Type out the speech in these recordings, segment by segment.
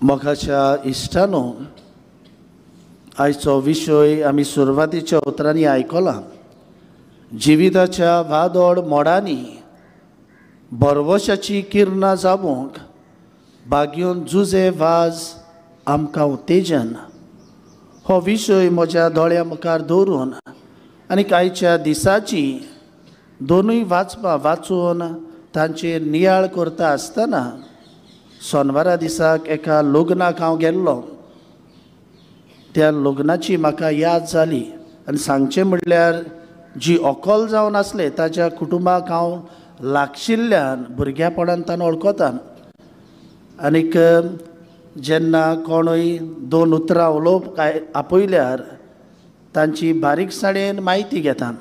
मोगाच्या इश्टानो, आयचो विशय आमी सुरवातीच्या उतरांनी आयकला. जिविताच्या वादोड मोडांनी भरवशाची किरणां जावंक बागयोन जुजे वाज आमकां उत्तेजन हो विशय म्हज्या दोळ्या मुखार दवरून आनी आयच्या दिसाची दोनूय वाचपां वाचून तांचेर नियाळ करता आसतना सोनवारा दिसाक एका लग्नाक हांव गेल्लो. त्या लग्नाची म्हाका याद जाली आनी सांगचें म्हणल्यार जी ऑकल जावन आसले ताच्या कुटुंबाक हांव लागशिल्ल्यान भुरग्यापणान तांकां वळखता. आनीक जेन्ना कोणूय दोन उतरां उलोवप काय आपयल्यार तांची बारीकसाणेन म्हायती घेता.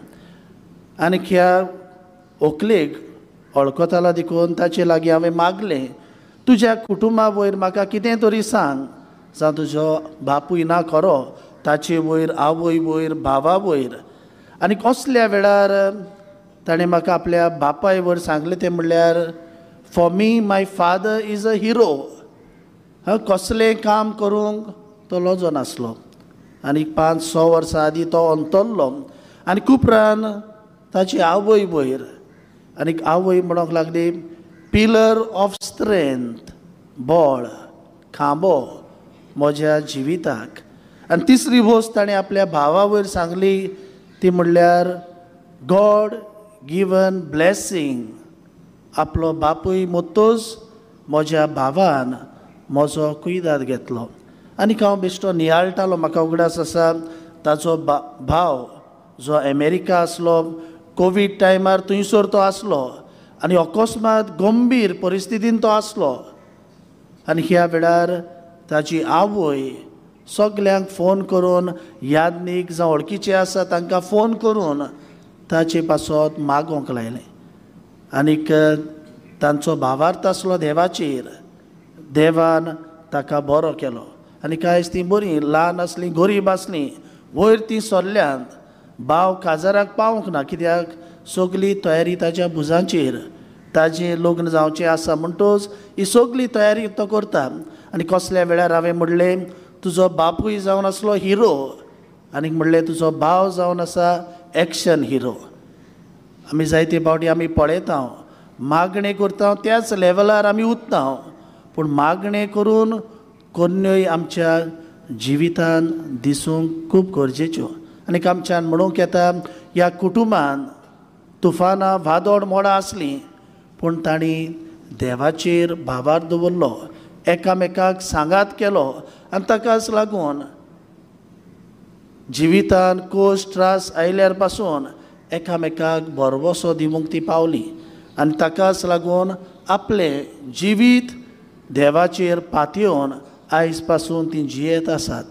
आनीक ह्या व्हंकलेक वळखतालो देखून ताचे लागीं हांवें मागलें, तुज्या कुटुंबा वयर म्हाका कितें तरी सांग, जावं तुजो बापूय ना खरो, ताचे वयर, आवय वयर, भावा वयर. आनी कसल्या वेळार ताणें म्हाका आपल्या बापाय वयर सांगलें तें म्हणल्यार, for me my father is a hero. कसलें काम करूंक तो लजो नासलो. आनी 5-6 वर्सां आदीं तो अंतरलो. आनी उपरांत ताची आवय वयर, आनी आवय म्हणूंक लागली पिलर ऑफ स्ट्रेंथ, बळ, खांबो म्हज्या जिविताक. आनी तिसरी वस्त ताणें आपल्या भावा वयर सांगली ती म्हणल्यार गॉड गिवन ब्लेसींग. आपलो बापूय मोतोच म्हज्या भावान म्हजो कुयदाद घेतलो. आनी हांव बेश्टो नियाळटालो. म्हाका उगडास आसा ताचो भाव जो अमेरिका आसलो, कोवीड टायमार थंयसर तो आसलो आनी अकस्मात गंभीर परिस्थितीन तो आसलो. आनी ह्या वेळार ताची आवय सगल्यांक फोन करून, यादनीक जावं वळखीचे आसा तांकां फोन करून ताचे पासत मागोंक लायलें. आनीक तांचो भावार्थ आसलो देवाचेर, देवान ताका बरो केलो. आनी कांयच तीं बरीं ल्हान आसलीं, गरीब आसलीं, वयर तीं सरल्यांत. भाव काजाराक पावंक ना, कित्याक सगली तयारी ताच्या भुजांचेर, ताजें लग्न जावचें आसा म्हणटच ही सगली तयारी तो करता. आनी कसल्या वेळार हांवें म्हणलें तुजो बापूय जावन आसलो हिरो, आनी म्हणलें तुजो भाव जावन आसा एक्शन हिरो. आमी जायते फावटी आमी पळयता, मागणें करता त्याच लेवलार आमी उरता, पूण मागणें करून कोन्न्योय आमच्या जिवितान दिसूंक खूब गरजेच्यो. आनी आमच्यान म्हणूंक येता ह्या कुटुंबान तुफानां वादोड मोडां आसलीं, पूण तांणी देवाचेर भावार दवरलो, एकामेकाक सांगात केलो. आनी ताकाच लागून जिवितान कोश त्रास आयल्यार पासून एकामेकाक भरवसो दिवंक ती पावली. आनी ताकाच लागून आपलें जिवीत देवाचेर पातयेवन आयज पासून ती जियेत आसात.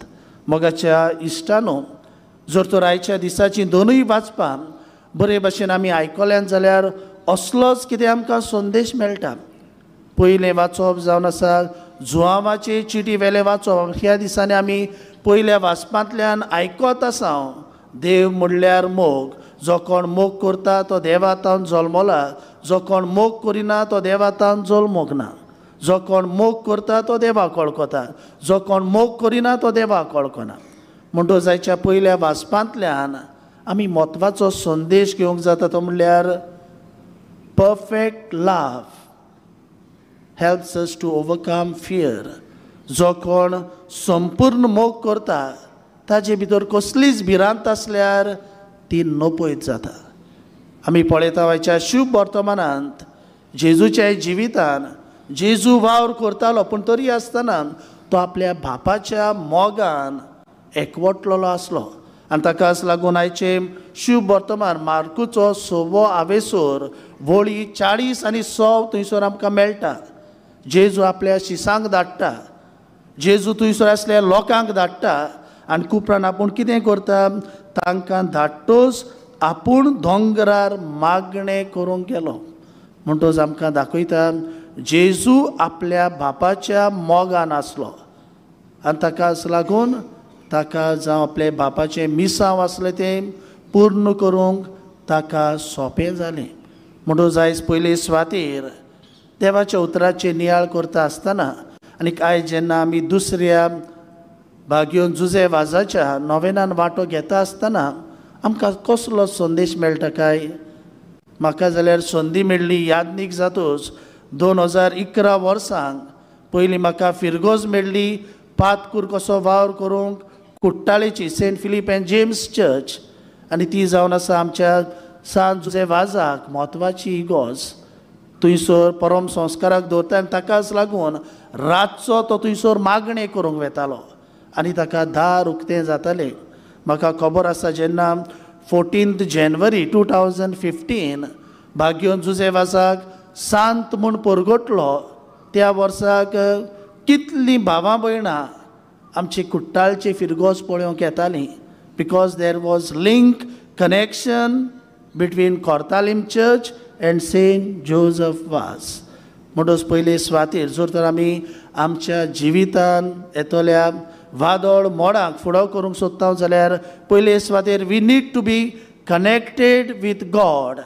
मोगाच्या इश्टानो, जर तर आयच्या दिसाची दोनूय वाचपां बरे भाशेन आमी आयकल्यान जाल्यार असलोच कितें आमकां संदेश मेळटा. पयलें वाचप जावन आसा जुआंवाचे चिटी वेलें वाचप. ह्या दिसांनी आमी पयल्या वाचपांतल्यान आयकत आसा, देव म्हणल्यार मोग, जो कोण मोग करता तो देवातावन जल्मला, जो कोण मोग करिना तो देवातावन जल्मोंक ना. जो कोण मोग करता तो देवाक वळखता, जो कोण मोग करिना तो देवाक वळखना. म्हणटच आयच्या पयल्या वाचपांतल्यान आमी म्हत्वाचो संदेश घेवंक जाता तो म्हणल्यार perfect love helps us to overcome fear. जो कोण संपूर्ण मोग करता ताजे भितर कसलीच भिरांत आसल्यार ती नपयत जाता. आमी पळयता आयच्या शुभ वर्तमानांत जेजूच्या जिवितान जेजू वावर करतालो, पूण तरी आसतना तो आपल्या बापाच्या मोगान एकवटलेलो आसलो. आनी ताकाच लागून आयचें शुभ वर्तमान मार्कुचो 6वो आवेसोर वळी 40 आनी 100 थंयसर आमकां मेळटा. जेजू आपल्या शिसांक धाडटा, जेजू थंयसर आसल्या लोकांक धाडटा. आनी उपरांत आपूण कितें करता, तांकां धाडटोच आपूण दोंगरार मागणें करूंक गेलो. म्हणटच आमकां दाखयता जेजू आपल्या बापाच्या मोगान आसलो. आनी ताकाच लागून ताका जावं आपल्या बापाचें मिसांव आसलें तें पूर्ण करूंक ताका सोंपें जालें. म्हणटच आयज पयले सुवातेर देवाच्या उतराचेर नियाळ करता आसतना आनी आयज जेन्ना आमी दुसऱ्या भाग्योन जुझे वाजाच्या नोवेनान वांटो घेता आसतना आमकां कसलो संदेश मेळटा काय? म्हाका जाल्यार संदी मेळ्ळी यादनीक जातूच 2011 वर्सांक पयलीं म्हाका फिरगोज मेळ्ळी पातकूर कसो वावर करूंक कुट्टाळेची Saint Philip and James church आनी ती जावन आसा आमच्या सांत जुझे वाजाक म्हत्वाची इगोर्ज. थंयसर परम संस्काराक दवरता आनी ताकाच लागून रातचो तो थंयसर मागणें करूंक वेतालो आनी ताका दार उक्तें जातालें. म्हाका खबर आसा जेन्ना 14 जानेवारी 2015 भाग्योन जुझे वाजाक सांत म्हूण परगटलो त्या वर्साक कितलीं भावां भयणां आमची कुट्टाळची फिरगोज पळोवंक येतालीं because there was link connection between Cortalim church and Saint Joseph Vaz. म्हणटच पयले सुवातेर जर तर आमी आमच्या जिवितान येतल्या वादळ मोडाक फुडो करूंक सोदता जाल्यार पयले सुवातेर we need to be connected with God.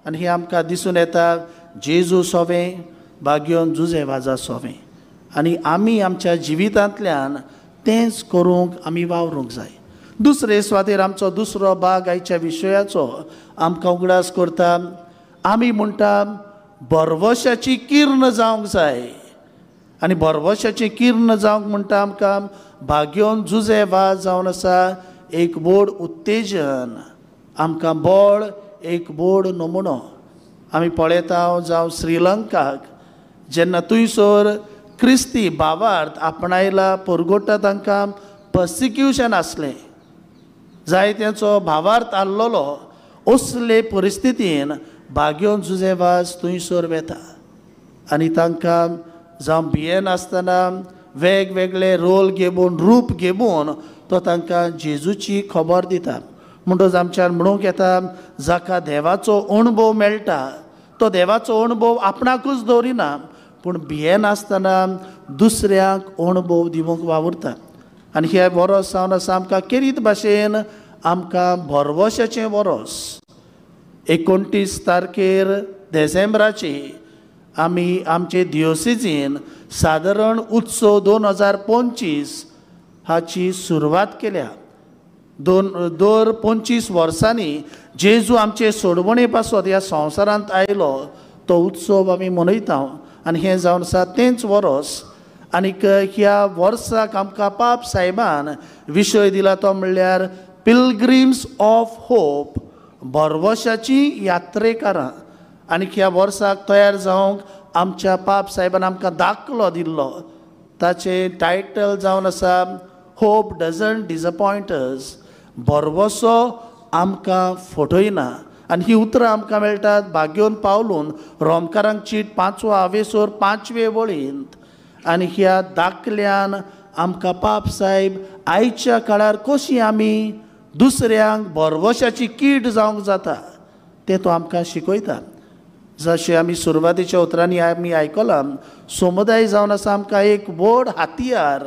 आनी हें आमकां दिसून येता जेजू सोवें भाग्योन जुझे वाजा सोवें आनी आमी आमच्या जिवितांतल्यान तेंच करूंक आमी वावरूंक जाय. दुसरे सुवातेर आमचो दुसरो भाग आयच्या विशयाचो आमकां उगडास करता. आमी म्हणटा भरवशाची किर्ण जावंक जाय आनी भरवशाची किर्ण जावंक म्हणटा आमकां भाग्योन जुझे वाज जावन आसा एक व्हड उत्तेजन, आमकां बळ, एक व्हड नमुनो. आमी पळयता जावं श्रीलंकाक जेन्ना थंयसर क्रिस्ती भावार्थ आपणायला परगोटा तांकां पर्सिक्युशन आसलें, जायत्यांचो भावार्थ आहलोलो. असले परिस्थितीन भाग्योन जुझे वाज थंयसर वेता आनी तांकां जावं भियेनासतना वेगवेगळे रोल घेवन रूप घेवन तो तांकां जेजूची खबर दिता. म्हणटच आमच्यान म्हणूंक येता जाका देवाचो अणभव मेळटा तो देवाचो अणभव आपणाकूच दवरिना पूण भियेनासतना दुसऱ्यांक अणभव दिवंक वावुरता. आनी हे वरोस जावन आसा आमकां केरीत भाशेन आमकां भरवशाचें वरोस. 29 तारखेर देसेंब्राची आमी आमचे दियोसिजीन सादारण उत्सव 2025 हाची सुरवात केल्या. दर 25 वर्सांनी जेजू आमचे सोडवणे पासत ह्या संवसारांत आयलो तो उत्सव आमी मनयता आनी हें जावन आसा तेंच वरोस. आनीक ह्या वर्साक आमकां पाप साहेबान विशय दिला तो म्हणल्यार पिलग्रीम्स ऑफ होप, भरवशाची यात्रेकारां. आनी ह्या वर्साक तयार जावंक आमच्या पाप साहेबान आमकां दाखलो दिल्लो ताचें टायटल जावन आसा होप डजंट डिसअपॉयंट अस, भरवसो आमकां फटयना. आनी ही उतरां आमकां मेळटात भाग्योन पावलून रोमकारांक चीट 5वो आवेसोर 5वे वळींत. आनी ह्या दाखल्यान आमकां पाप साहेब आयच्या काळार कशी आमी दुसऱ्यांक भरवशाची कीट जावंक जाता तें तो आमकां शिकयता. जशें आमी सुरवातेच्या उतरांनी आमी आयकलां समुदाय जावन आसा आमकां एक व्हड हातयार.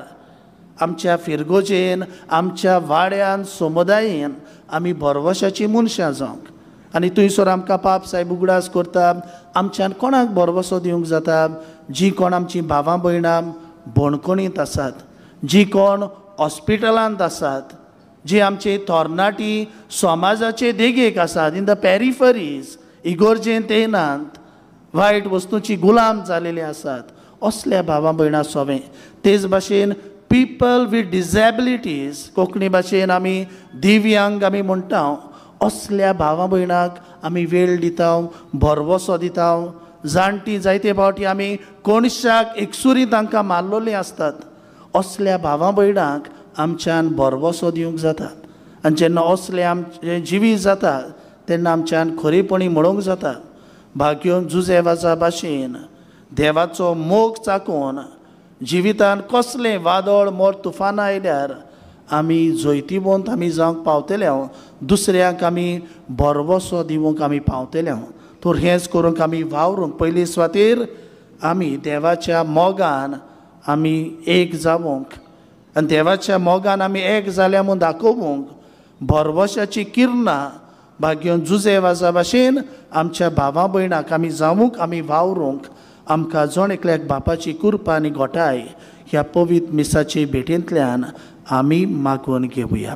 आमच्या फिरगोजेन आमच्या वाड्यान समुदायेन आमी भरवशाची मनशां जावंक. आनी थंयसर आमकां पाप साहेब उगडास करता आमच्यान कोणाक भरवसो दिवंक जाता, जी कोण आमची भावां भयणां बणकणींत आसात, जी कोण हॉस्पिटलांत आसात, जी आमची तरणाटी समाजाचे देगेक आसात, इन the पेरिफरीज, इगोर्जेंत येनात, वायट वस्तूची गुलाम जालेले आसात, असल्या भावां भयणां सोवें. तेच भाशेन पिपल वीथ डिसेबिलिटीज, कोंकणी भाशेन आमी दिव्यांग आमी म्हणटा, असल्या भावां भयणाक आमी वेळ दिता, भरवसो दिता. जाणटी जायते फावटी आमी कोणशाक एकसुरी तांकां मारलेलीं आसतात, असल्या भावां भयणाक आमच्यान भरवसो दिवंक जाता. आनी जेन्ना असलें आमचें जिवीत जाता तेन्ना आमच्यान खरेपणी म्हणूंक जाता भाग्योन जुझे वाजा भाशेन देवाचो मोग चाकून जिवितान कसलें वादळ मोर तुफानां आयल्यार आमी जैतिवंत आमी जावंक पावतले, दुसऱ्यांक आमी भरवसो दिवंक आमी पावतले. तर हेंच करूंक आमी वावरूंक पयली सुवातेर आमी देवाच्या मोगान आमी एक जावंक आनी देवाच्या मोगान आमी एक जाल्या म्हूण दाखोवंक भरवशाची किरणां भाग्योन जुझे वाजा भाशेन आमच्या भावा भयणाक आमी जावंक आमी वावरूंक आमकां जण एकल्याक बापाची कृपा आनी घोटाय ह्या पवित्र मिसाचे भेटेंतल्यान आमी मागून घेवया.